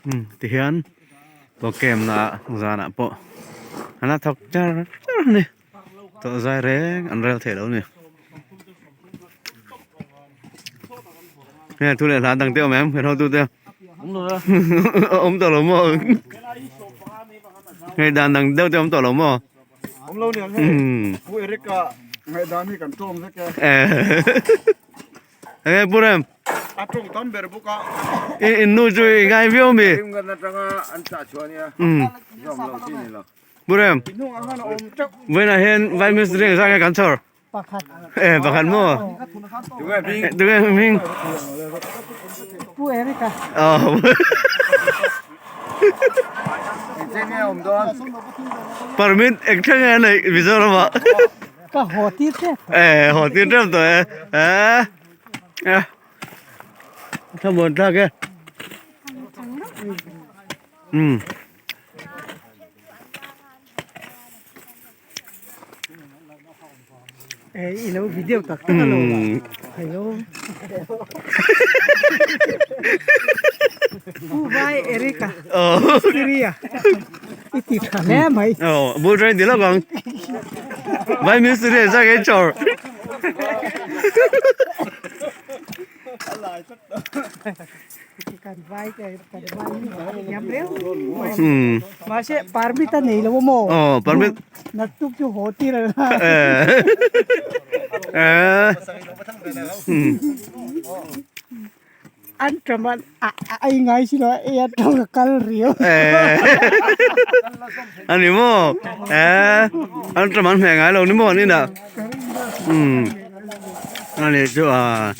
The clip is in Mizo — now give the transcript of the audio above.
Umm tihian programme na ah zanah pawh an la thawk char char a ni tawh zai reng an rel theih loh a ni heng thu leh hla dang te awm em kan hotu te awm tawh lo maw hei dan dang deuh te awm tawh lo maw. Awm lo niang hei Pu Eric-a ngaihdan hi kan tawng vek e. Enge Pu Rem? A tawng tam ber bawk a. I in nu chu i ngai viau mi? Rim ngat atanga an chah chhuah ania. Zawm lo chi ni lo. Pu Rem. Vawiinah hian Vai Mistri engzah nge kan chhawr? Pakhat. E pakhat maw? Tunge hming? Tunge hming? Pu Eric-a. Aw. Engchen nge awm dawn? Permit eng thleng nge a neih Mizoramah? Ka haw tir tep. E haw tir tep tawh e. E. E. Thlamuan thlak e. Um. I lo video tak tak a lo hello Pu Vai Eric-a Syria i ti tha hle mai. Aw bul train ti lawk ang Vai Mistiri an zak en chawr. Kan vai te kan vai hi a thiam reuh mahse permit a nei lo a maw aw permit naktuk chu haw tir a an ṭam a a ei ngai si lo a ei a ṭang a kal riau a ni maw an ṭam an hmeh ngai lo ni maw an inah a ni chu a.